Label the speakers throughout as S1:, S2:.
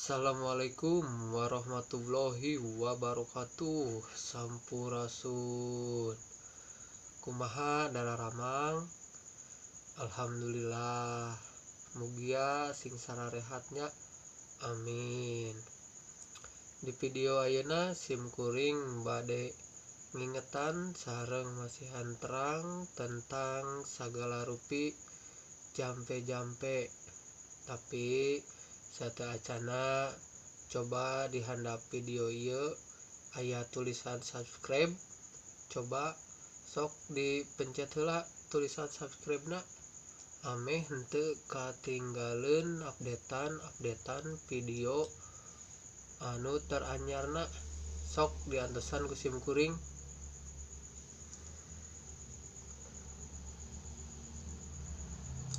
S1: Assalamualaikum warahmatullahi wabarakatuh. Sampurasun. Kumaha dararamang? Alhamdulillah. Mugia sing sararehatnya. Amin. Di video ayeuna sim kuring bade ngingetan sareng masihan terang tentang sagala rupi jampe-jampe. Tapi sateuacana coba dihandap video ieu aya tulisan subscribe, coba sok dipencet heula tulisan subscribe na ameh henteu katinggaleun updatean video anu teranyarna. Sok diantosan ku sim kuring.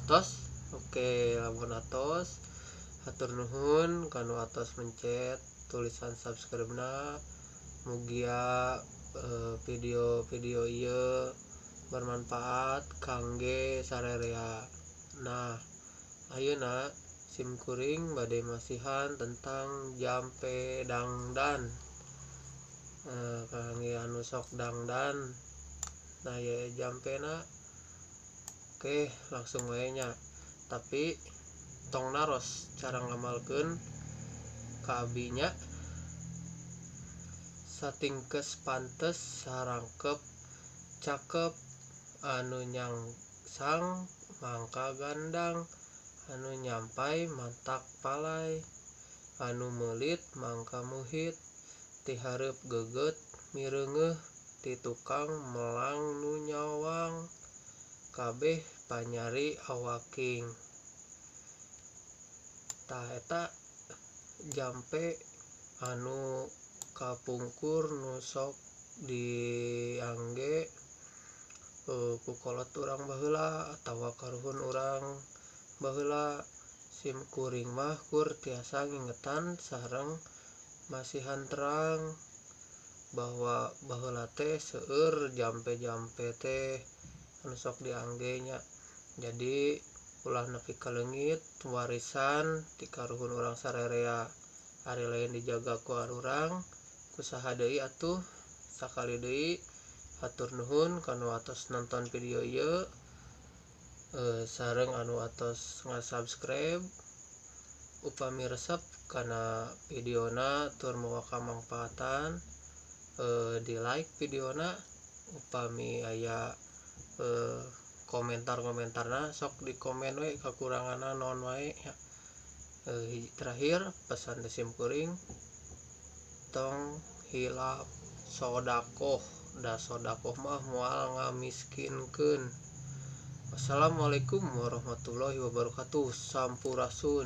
S1: Tos, oke, lamun atos hatur nuhun kanu atos mencet tulisan subscribe na. Mugia video-video ieu bermanfaat kangge sarerea. Nah, ayeuna sim kuring bade masihan tentang jampe dangdan. Kangge anu sok dangdan. Nah, ieu jampena. Oke, langsung wae nya. Tapi tong naros cara ngamalkeun ka abinya. Satingkes pantes sarangkep cakep anu nyangsang mangka gandang, anu nyampai mantak palai, anu meulit mangka muhit, ti hareup geugeut mireungeuh, ti tukang melang nu nyawang, kabeh panyari awaking. Tah eta jampe anu kapungkur nu sok diangge ku kolot urang baheula atawa karuhun urang baheula. Sim kuring mah kur tiasa ngingetan sareng masihan terang bahwa baheula teh seueur jampe-jampe teh anu sok diangge nya. Jadi ulah nepi ka leungit warisan ti karuhun urang sarerea. Ari lain dijaga ku arurang kusaha deui atuh. Sakali deui hatur nuhun kanu atos nonton video ieu, sareng anu atos nga-subscribe. Upami resep kana videona tur mawa kamangpaatan, di like videona. Upami aya komentar-komentarna sok di komen we kakuranganna naon wae ya. Terakhir pesan sim kuring, tong hilap sodakoh, da sodakoh mah moal ngamiskinkeun. Wassalamualaikum warahmatullahi wabarakatuh. Sampurasun.